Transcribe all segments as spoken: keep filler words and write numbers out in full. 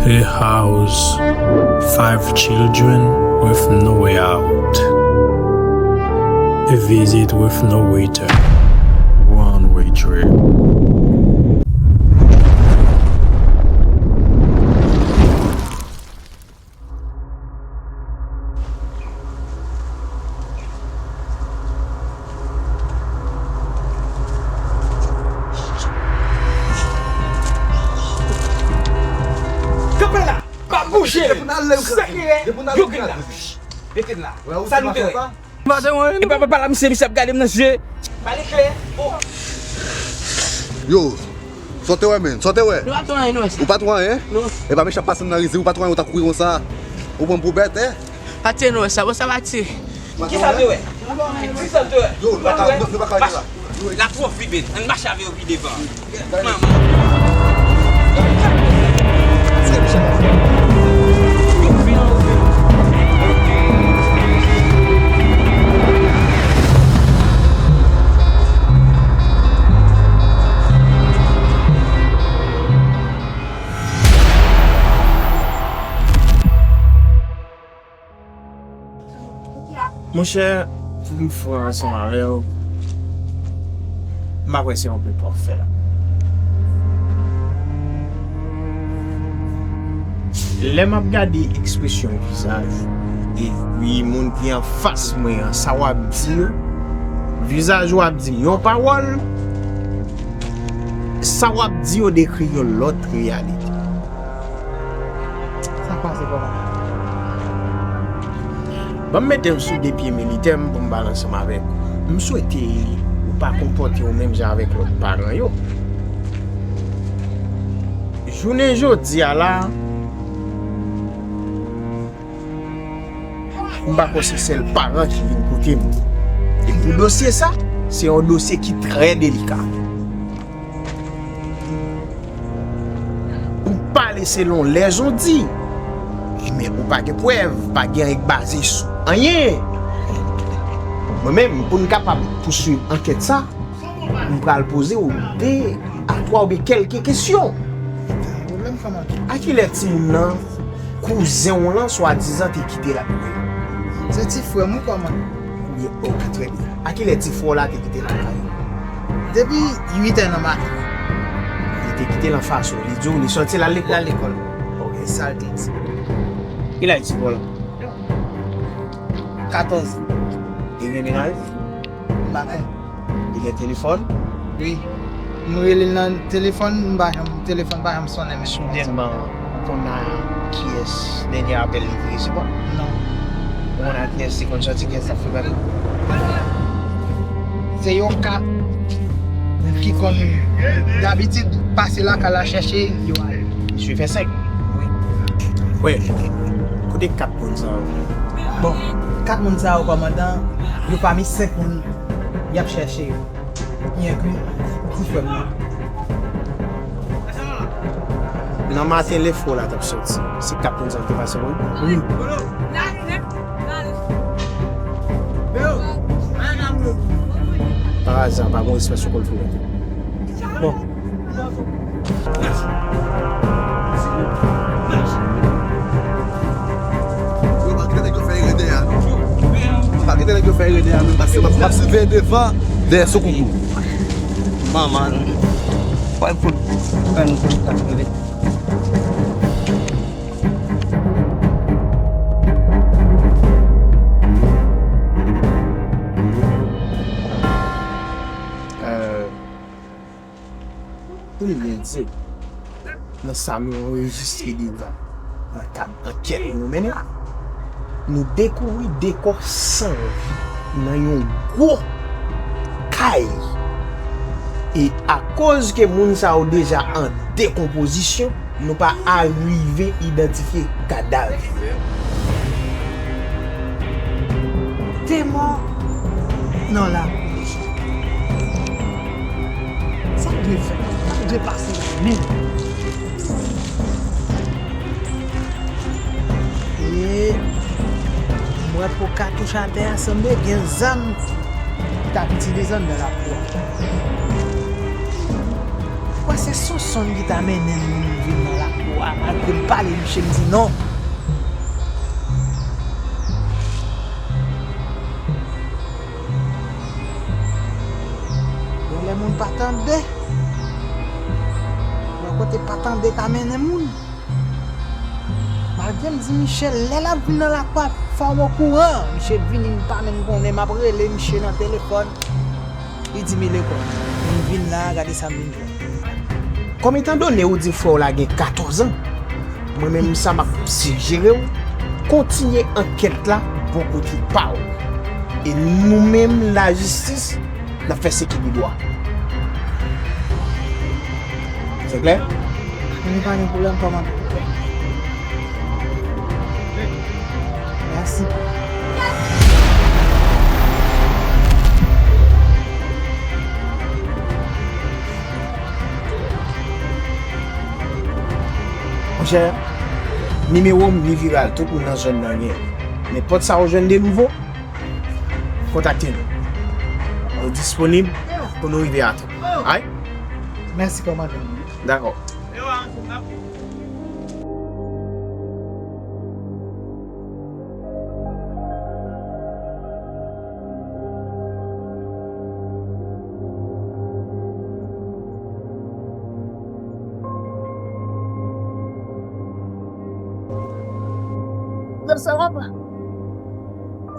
A house, five children with no way out. A visit with no return. One way trip. Kanpe la! Pa bouje! Sèkirè! Yo gen la! Mete l la! Sa nou te wè? E pa, pa, pa la, misye, misye ap gade m nan je. Pale klè. Yo, sa w te wè, menn? Sa w te wè? Nou pa t wè anyen, nou wè sa. Ou pa t wè anyen? Non. E pa mechan pase m nan rize, ou pa t wè anyen, ou ta kouri konsa. Ou pran m pou bèt, en? Pa tire, nou wè sa. Bon, sa pa tire. Kisa w te wè? Kisa w te wè? Yo, nou pa ka, nou, nou pa ka rete la. La twò vide, ann mache avè yo pi devan. Manman. Monchè, pou m fran ansanm avè w, m pa kwè se yon pè pafè. Lè m ap gade ekspresyon vizaj ou, epi moun ki anfas mwen an, sa w ap di yo, vizaj ou ap di yon pawòl, sa w ap di yo dekri yon lòt reyalite. Sa k pase, papa? Ban m mete m sou de pye militè m pou m pale ansanm avèk ou. M swete ou pa konpòte w menm jan avèk lòt paran yo. Jounen jodi a la, m pa kwè se sèl paran ki vin kote m. E pou dosye sa, se yon dosye ki trè delika. Ou pale selon lèzondi, men ou pa gen prèv, pa gen anyen k baze sou anyen. Mwen menm, pou n kapab pouswiv ankèt sa, m pral poze w de a twa oubyen kèlke kesyon. Akilè timoun nan, kouzen w lan, swadizan te kite lakay? Se ti frè m, wi, kòman? Byen, ok, trè byen. Akilè ti frè w la te kite lakay? Depi uit è nan maten. Li te kite l an fason. Li di w li sòti l al lekòl? L al lekòl. Ok, sa l te di. Kilè ti frè w la? Katòz. Li gen menaj? M pa konnen. Li gen telefòn? Wi. M rele l nan telefòn, m pa janm, telefòn pa janm sonnen menm. Soudènman, ou konn a kiyès dènye apèl li te resevwa? Non. Ou konn a kiyès li konn sòti, kiyès l ap frekante? Se yon ka ki konn dabitid pase lakay la chèche yo ale. Misye fè senk. Wi. Wi. Kote kat moun sa yo? Bon, kat moun sa yo, kòmandan, yo pami senk moun y ap chèche yo. Enki ti frè m nan. Nan maten, lè frè w la t ap sòti, se kat moun sa yo ki te pase w? Wi. Pa aza, pa gen yon espès ou konn fè. Bon. Yo pa kite nèg yo fè erè dèyè a, non. Pa kite nèg yo fè erè dèyè a, non, paske m ap, m ap siveye devan, dèyè sou koukou. Manman, wè pou pran pou li ta rive. Euh, Pou nou byen di, nan sa nou anrejistre deja nan kad ankèt nou mennen, nou dekouvri dekò san vi nan yon gwo kay. E akoz ke moun sa yo deja an dekonpozisyon, nou pa arive idantifye kadav yo. De mò nan lakou. Sa k dwe fèt? Sa k dwe pase la menm? E m wè po katouch atè a, sanble gen zam ki t ap itilize anndan lakou a. Kwè se Sonsonn ki ta mennen nou vin nan lakou a, ak Pou m pale, misye m di non. Bon, lè moun pa tande, yon kote pa tande ka mennen moun. Malgre m di Michel, lè l ap vin nan lakou a, fè m okouran. Misye vini, m pa menm konnen, m ap rele misye nan telefòn. Li di m li lekòl. M vin la, gade sa m vin jwenn. Kòm etandone ou di frè w la gen katòz an, mwen menm sa m ap sijere w, kontinye ankèt la bò kote pa w. E nou menm lajistis, n ap fè seki pi dwa. Se klè? Vini pa gen pwoblèm, kòmandan. Mèsi. Monchè, nimewo m li viral, tout moun nan zòn nan gen. Nenpòt sa ou jwenn de nouvo, kontakte nou. Nou disponib pou nou rive a tan. Ay? Mèsi, kòmandan. Dakò.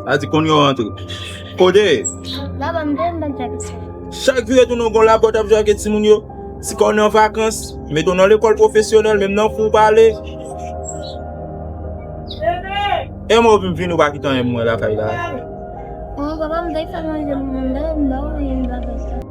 Sa di konn yo rantre. Kote? Papa, m te m pa t fè sa. Chak vire tounen w gon lapòt ap jwe ak timoun yo. Ti kò w nan vakans, mete w nan lekòl pwofesyonèl, menm nan kou w pa ale. E mwen vin, vin ou pa kite anyen pou mwen lakay la. Bon, papa, m te fè manje pou mwen, m ba ou anyen, m pa fè sa.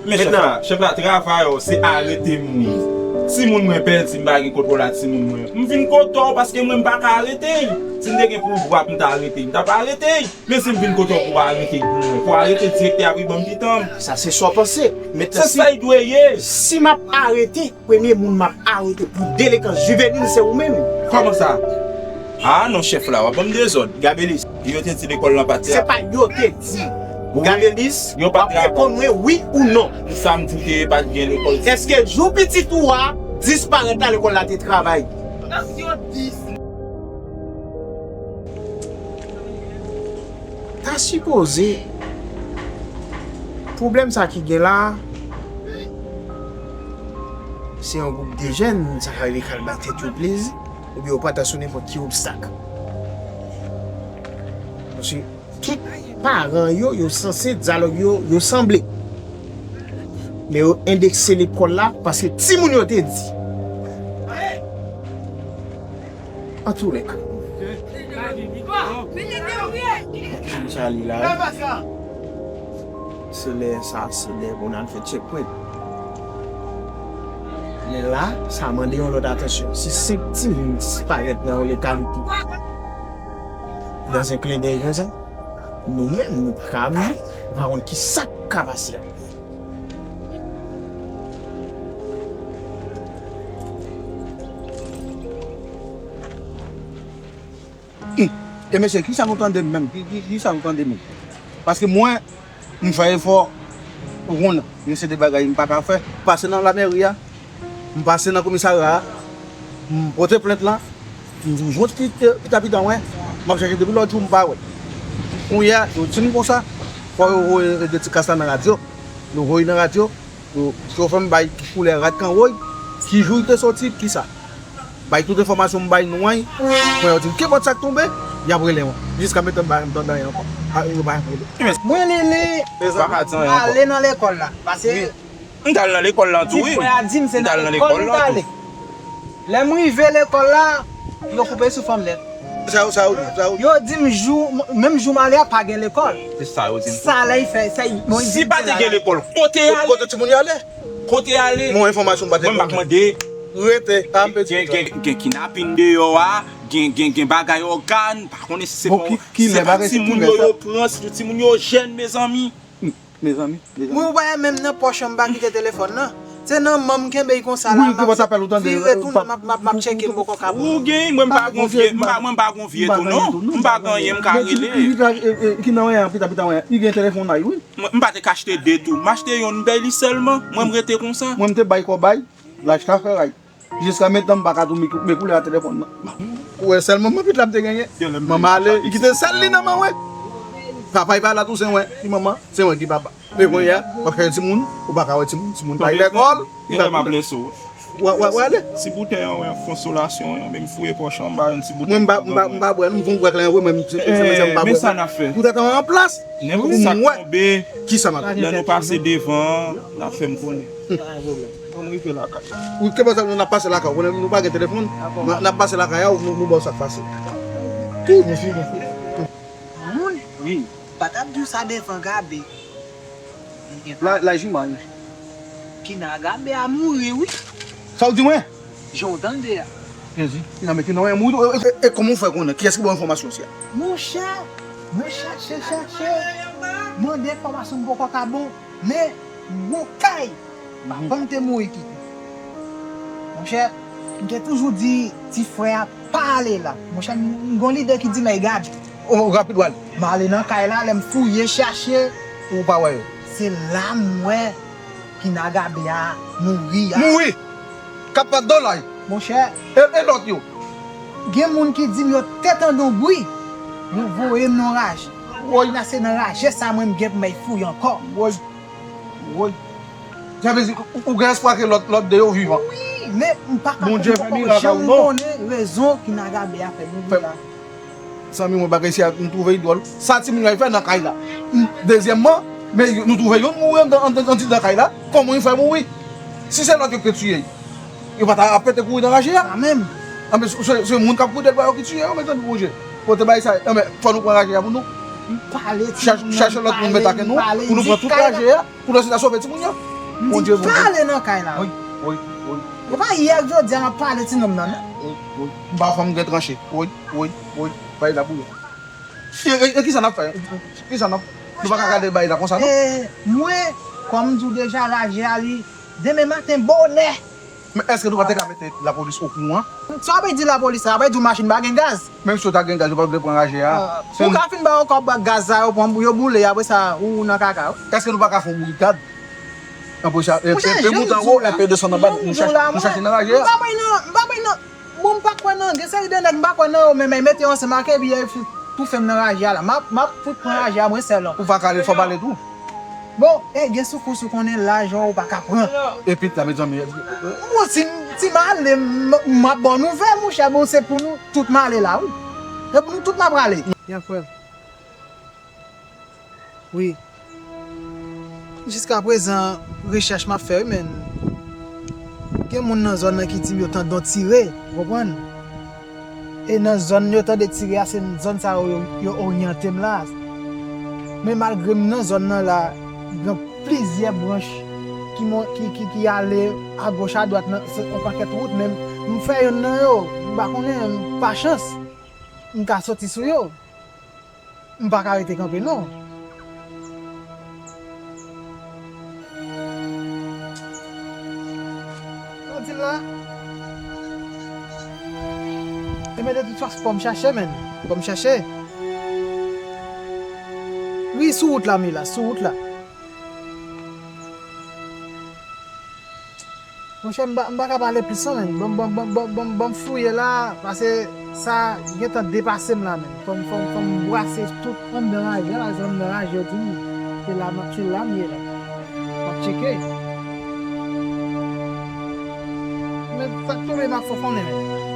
Men chèf la, chèf la, travay ou se arete moun. Timoun mwen pèdi, m pa gen kontwòl a timoun mwen. M vin kote w paske mwen m pa ka arete l. Si m te gen pouvwa pou m ta arete l, m t ap arete l. Men si m vin kote w pou w arete l pou mwen, pou w arete direktè a wi, ban m ti tan. Sa se sa w panse. Mentnan se sa l dwe ye. Si m ap arete, premye moun m ap arete pou delenkan jivenil se ou menm. Kòman sa? Ah non, chèf la, w ap ban m dezòd. Gabelis. Yo te di lekòl lan pa t. Se pa yo te di. Wi. Gabelis, w ap reponn mwen wi ou non. Sa m di w te pa t gen lekòl. Èske jou pitit ou a disparèt la, lekòl la te travay? Yo di. Ta sipoze, pwoblèm sa ki gen la, se yon gwoup de jèn, sa ka rive k al bay tèt yo plezi, oubyen yo pa ta sou nenpòt ki obstak. Paske tout paran yo, yo sanse dyalòg yo, yo sanble. Men yo endekse lekòl la, paske timoun yo te di. Antoulèka. Sa li la. Se lè sa, se lè pou n al fè checkpoint. Men la, sa mande yon lòt atansyon. Si senk timoun disparèt nan yon lokalite, dans un clin d'œil konsa, nou menm, nou ka, nou pa konn ki sa k ka pase. Hmm. E mesye, kisa nou tande m menm? Ki, ki, kisa nou tande menm? Paske mwen, m fè efò, ou konnen, gen se de bagay m pa ka fè. M pase nan lamèri a, m pase nan komisarya a, m pote plent la, m jwenn pita pita mwen, m ap chèche depi lòt jou m pa wè. Kounye a, yo di m konsa, fò yo voye de ti kas la nan radyo. Yo voye nan radyo, yo, yo fè m bay koulè rad kanwoy, ki jou l te soti, kisa. Bay tout enfòmasyon m bay nou an, mwen yo di m kenpòt sa k tonbe, y ap rele mwen. Jiska mentnan m pa janm tande anyen ankò. A, yo pa janm rele. Mwen rele ale nan lekòl la. Paske m t al nan lekòl la tou, wi. Ti frè a di m se nan lekòl m t ale. Lè m rive lekòl la, yo koupe souf an m nèt. Sa yo, sa yo, sa yo. Yo di m jou, menm jou m ale a pa gen lekòl. Se sa yo di m. Sa la y fè, sa y, bon, y di m se la. Si pa te gen lekòl, kote y ale? Kote timoun yo ale? Kote y ale? Mwen enfòmasyon m pa te konnen. Mwen m pa t mande. Rete, pa m pèdi tan. Gen, gen, gen kidnapin deyò a, gen, gen, gen bagay ògàn, m pa konnen si se bon, ki, ki se lè pa bagay timoun yo, yo pran, si timoun yo jèn, mezanmi. Mezanmi, mezanmi. Mwen, ou pa wè menm nan pòch an, m pa kite telefòn nan. Se nan men m kenbe l konsa la, m ap vire tou, m ap, m ap, m ap tcheke, m poko ka pran. Ou gen, mwen m pa gon vye, m pa, mwen m pa gon vye tou, non. M pa gen anyen, m ka rele. Ki nan wè a, pita, pita wè a. Li gen telefòn la, wi. Mwen, m pa te ka achte de tou. M achte yonn, m bay li sèlman. Mwen, m rete konsa. Mwen, m te bay kòb bay. Laj ka fè ray. Jiska mentnan, m pa ka tou mete koulè a telefòn nan. Ou wè sèl manman pitit la m te genyen. Manman ale, li kite sèl li nan men mwen. Papa li pa la tou, se mwen ki manman, se mwen ki papa. Men kounye a, w ap chache timoun, ou pa ka wè timoun, timoun pa lekòl. Genlè m ap lese w. W a, w a, w a ale. Ti boutèy an, wè, konsolasyon an, men m fouye pòch an, m ba yon ti boutèy. Mwen, m pa, m pa, m pa bwè, m fon bwè kleren, wi, men m, se, se, se, m pa bwè. Men sa n ap fè? Poutèt an plas, nenpòt sa k tonbe, kisa m ap fè? Lè nou pase devan, n ap fè m konnen. Ann rive lakay. Wi, ke pase nou, n ap pase lakay, ou konnen nou pa gen telefòn, n ap pase lakay a, nou, nou ba w sa k pase. Tou, mèsi, mèsi. Moun? Wi. Pa t ap di w sa devan Gabe. La, la, jimay. Kina Gabe a mouri, wi. Sa w di mwen? Jan w tande a. Jezi, Kina, men Kina, w mouri. E, e, e kòman w fè konnen? Kiyès ki ba w enfòmasyon sa a? Monchè, mwen chache, chache. Mande enfòmasyon m poko ka bon. Men, gon kay. Papan m te mouri kite. Monchè, m te toujou di ti frè a pa ale la. Monchè, m, m gon lide ki di m, "Ey, gad." O, rapid, w ale. M ale nan kay la, lè m fouye, chache. Ou pa wè yo? Se la m wè Kina Gabe a mouri a. Mouri? K ap pat do lay. Monchè. E, e lòt yo? Gen moun ki di m yo te tande yon bri. Yo voye m nan raje. Woy. Kina, se nan raje sa mwen m gen pou m al fouye ankò. Woy. Woy. Sa vle di, ou, ou gen espwa ke lòt, lòt de yo vivan? Wi, men m pa ka, Bondye fè mirak avè w, non. M konnen rezon Kina Gabe a fè mouri la. Zanmi mwen, bagay sa a, m twouve l dwòl. Sa timoun yo al fè nan kay la? Dezyèmman, men nou twouve youn mouri anndan, anndan, anndidan kay la. Kòman li fè mouri? Si se lòt yo ki te tiye l, yo pa ta ap pete kouri nan raje a? Sa menm. Anben, se, se, se moun k ap kouri dèyè yo ki tiye yo, mezanmi, Bondye. Kote bagay sa, anben, fò nou pran raje a pou nou. M pale ti moun nan, chache lòt moun mete ak nou, pou nou pran tout raje a, pou nou sove timoun yo. Bondye, Bondye. M di pale nan kay la. Wi, wi, wi. E pa yè ak jodi a m ap pale ti nonm nan, non. Wi, wi. M pa fè m gen tranche. Wi, wi, wi. Bay la pou yo. E, e, e kisa n ap fè? Kisa n ap, nou pa ka gade bay la konsa, non? E, mwen, kòm m di w deja, raje a li, demen maten bonè. Men èske nou pa te ka mete lapolis okouran? Sa w ap di lapolis la, ap di w machin pa gen gaz. Menm si yo ta gen gaz, yo pa t vle pran raje a. Ah, ou ka fin ba yo kòb gaz sa yo pran, yo boule, apre sa, ou nan kaka, wi. Èske nou pa ka fè yon bourikad? Apre sa, e, e, e moute anwo, e, e desann anba, nou chache, nou chache nan raje a. M pa bay nan, m pa bay nan. Bon, m pa kwè nan, gen seri de nèg m pa kwè nan yo, men, men mete yo ansanm ak epi yo toufe m nan raje a la. M ap, m ap fout pran raje a mwen sèl ankò. Ou pa ka ale, fò m ale tou. Bon, e gen soukous ou konnen lajan ou pa ka pran. Epi la, mezanmi. Bon, si, si m ale, m, m ap ba w nouvèl, monchè, bon, se pou nou tout m ale la, wi. Se pou nou tout m ap prale. Ya, frè. Wi. Jiskaprezan, rechèch m ap fè, wi, men gen moun nan zòn nan ki di m yo tande yon tire, ou konprann? E nan zòn yo tande tire a, se zòn sa yo, yo, yo oryante m la. Men malgre m nan zòn nan la, gen plizyè branch ki mon-, ki, ki, ki ale agoch adwat nan, se yon pakèt wout, men m fè youn nan yo, m pa konnen, pa chans, m ka soti sou yo. M pa ka rete kanpe, non. Sa w di l la? Ebyen, de tout fason, fò m chache, men. Fò m chache. Wi, sou wout la, m ye la, sou wout la. Monchè, m pa, m pa ka pale plis non, men. Ban m, ban m, ban m, ban m, ban m, ban m fouye la, paske sa gentan depase m la, men. Fò m, fò m, fò m brase tout anndan raje a, paske anndan raje yo tou, se la m ap, se la m ye la. M ap tcheke. Men sa k tonbe m ap fè w konnen, men.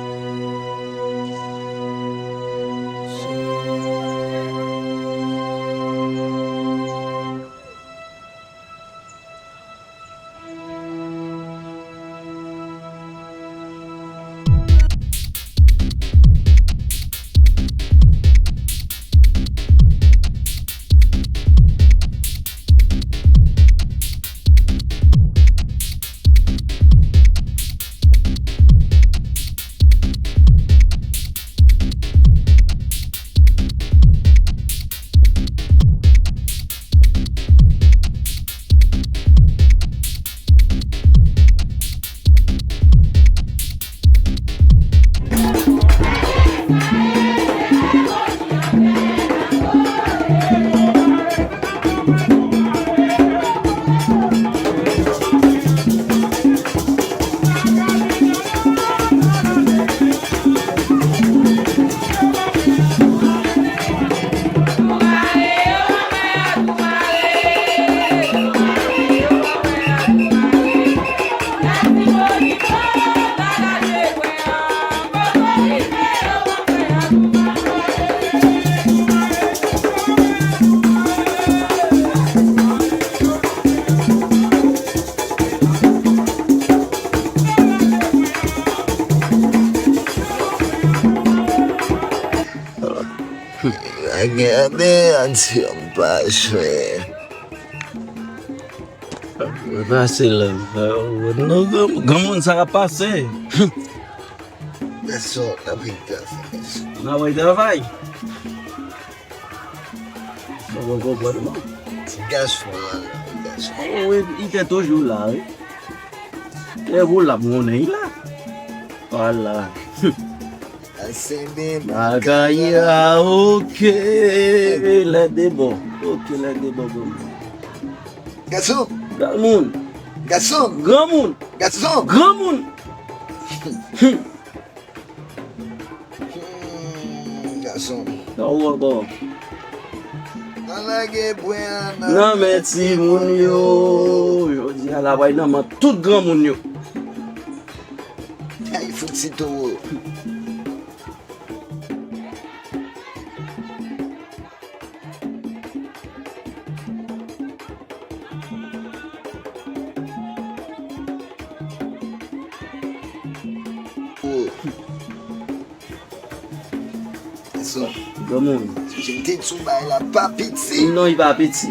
Gade, anti yon pa chwe. Pase la. Non, gran- granmoun sa ap pase. Gason, n ap vin travay. N ap vin travay. Sa w konprann non. Ti gason an la, gason. Oh, wi, li te toujou la, wi. E pou l ap konnen li la. Vwala. Bagay a, oke. Lè de bon. Oke, lè de bon, bon. Gason. Granmoun. Gason. Granmoun. Gason. Granmoun. Hmm, gason. Sa ou ankò? Nan lage pwen an nan men timoun yo. Jodi a la pral nan men tout granmoun yo. Ay, fouti towo. Gason. Granmoun. Si m te di w bagay la pa piti. Non, li pa piti.